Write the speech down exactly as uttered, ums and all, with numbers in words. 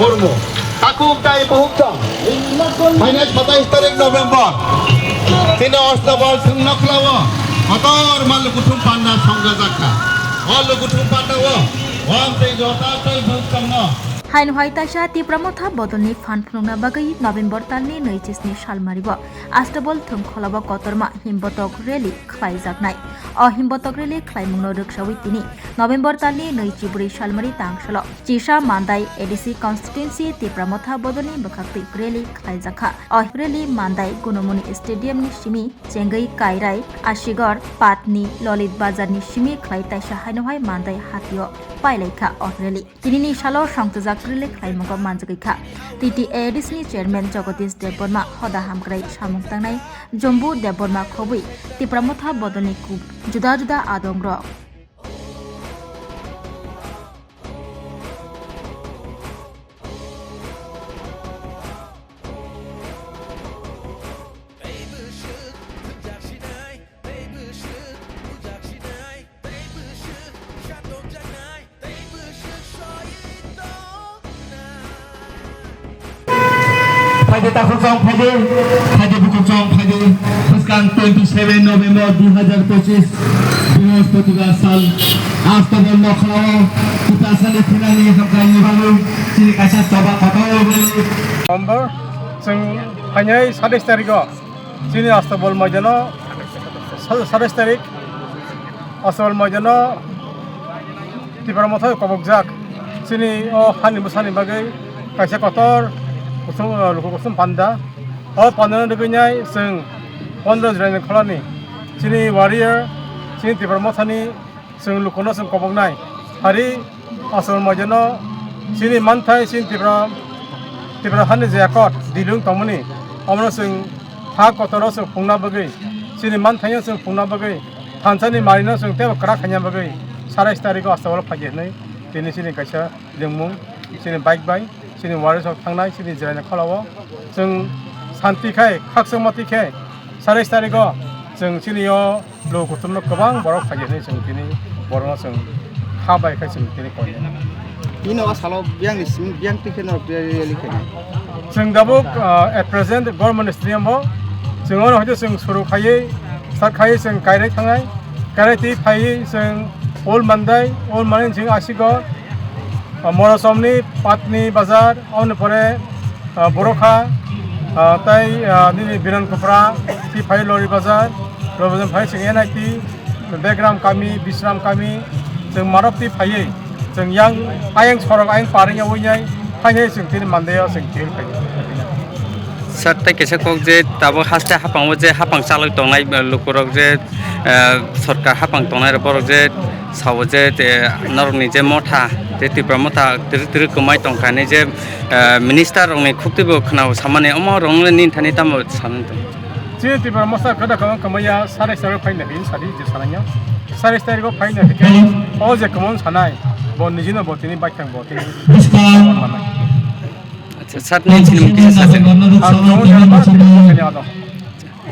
Murmu. Takhuk tai buhuk tong. Phainai satais tarik November. Tini Astabal thwngno khlao. Kotor ma lukuthum panda songjajakha. O lukuthum pandao. Wam tei jota tei buhuk tongno. Haino hai taisa Tipra Motha bodolni phan phunukna bagwi November talni nui chisni salmari bo Astabal thwngkholo bo kotorma himbotok rally khlaijaknai. O himbotok rally khlaimungno rwksawi tini November talni nui chibrwi salmari tangsalo Chisa Mandai A D C constituency Tipra Motha bodolni bwkhaktwi rally khlaijakha. O rally Mandai Gunumuni Stadium ni simi chengwi Kairai, Asigor, Patni, Lolit Bazar ni simi khlai taisa haino hai Mandai hatio pailaikha o rally. Tinini salo songchajak rally khlaimungo manjagwi kha. T T A D C ni chairman Jagadish Debbarma, hoda hamkrai samung tangnai Jombu Debbarma khobwi Tipra Motha bodolni kuk juda juda adongrok. Phaidi takhuk chong phaidi, phaidi bukhuk chong phaidi, bwskang twenty seven November dui hazar pochis, Brihospotibal sal, Astabal nokhlao, Tiprasani thinani hamkraini bagwi chini kaisa choba kotor rally. November, chwng phainai satais tarigo. Chini Astabal maidano, sa-, satais tarik Astabal maidano Tipra Motha kobokjak. Chini o hani bwsani bagwi kaisa kotor kusum, luku kusum panda. O pandano rwgwinai chwng pondro July ni kholani chini warrior, chini Tipra Mothani chwng lukuno chwng koboknai. Hari Asol maidano chini manthai chini Tipra, Tipra hani je akot dilung tongmani, omono chwng ha kotoro chwng phungna bagwi, chini manthaino chwng phungna bagwi, thansani marino chwng teibo kwrak khaina bagwi, satais tarigo Astabalo phaidi hwnwi tini chini kaisa ringmung, chini bike bai, chini warriors rok thangnai, chini July ni kholao chwng santi khai, khakchangma twi khai, satais tarigo chwng chini o Lo kuthumno kwbang borok phaikha hwnwi chwng tini borokno chwng kha bai khe chwng tini koi. Bini o salo biyangni simi biyang twi khe norok rally khainai. Chwng tabuk, ah, at present government stadium o chwng oro hwnkhe chwng suru khaiwi start khaiwi chwng Kairai thangnai. Kairai twi phaiwi chwng Old Mandai, Old Mandai chwng Asigor, ah, Morosomni Patni Bazar, aboni pore ah, Borokha, ah, tei, ah, nini Biran Kopra, twi phai Lori Bazar, Lori Bazar phai chwng N I T, Begram Kami, Bisram Kami, chwng Marok twi phaiwi, chwng yang ayang sorok ayang paring yawi nai, phainai chwng tini Monday o chwng twi phai. Sir, tei kaisa kok je tabuk haste hapang o je hapang chalwi tongnai, eh, lukurok je, eh, sorkar hapang tongnai rok borok je sao je, eh, norokni je motha, je Tipra motha twrwk twrwk kwmai tongkha hinwi je, eh, minister rokni khuk twibo khwnao samani, omo rokno nini thani tamo sanwi tong? Chini Tipra motha kada kama kama ya satais tarik phaina hin sadi je sananya. Satais tarik o phaina hike o je kama sanai bo nijino bo tini baithang bo tini. Acha, sir, nini sini mungkin sa. Ang kama ya ba tini ado.